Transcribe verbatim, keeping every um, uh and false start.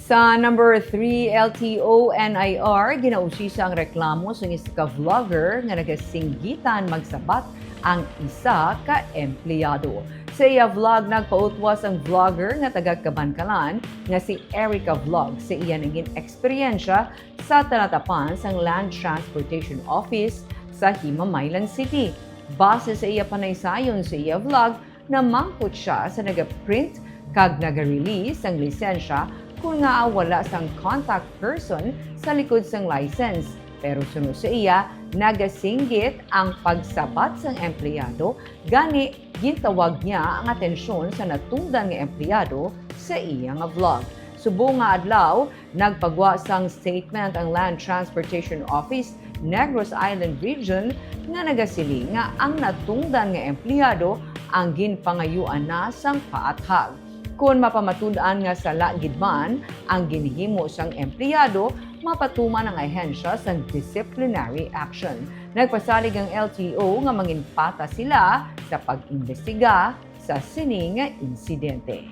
Sa number three, L T O N I R, ginausisa ang reklamo sang isa ka vlogger nga nagasinggitan magsabat ang isa ka empleyado. Sa iya vlog, nagpautwas ang vlogger nga taga Kabankalan nga si Erica Vlog sa iya naging eksperyensya sa talatapan sang Land Transportation Office sa Himamaylan City. Base sa iya panaysayon sa iya vlog, namangkot sia sa nagaprint kag nagarelease sang lisensya kon ngaa wala sang contact person sa likod sang license. Pero suno sa iya, nagasinggit ang pagsabat sang empleyado, gani gintawag niya ang atensyon sa natungdan nga empleyado sa iya nga vlog. Subong nga adlaw, nagpagwa sang statement ang Land Transportation Office Negros Island Region nga nagasiling nga ang natungdan nga empleyado ang ginpangayuan na sang paathag. Kon mapamatud-an nga sala gid man ang ginhimo sang empleyado, mapatuman ang ahensya sang disciplinary action. Nagpasalig ang L T O nga manginpatas sila sa pag-imbestiga sa sini nga insidente.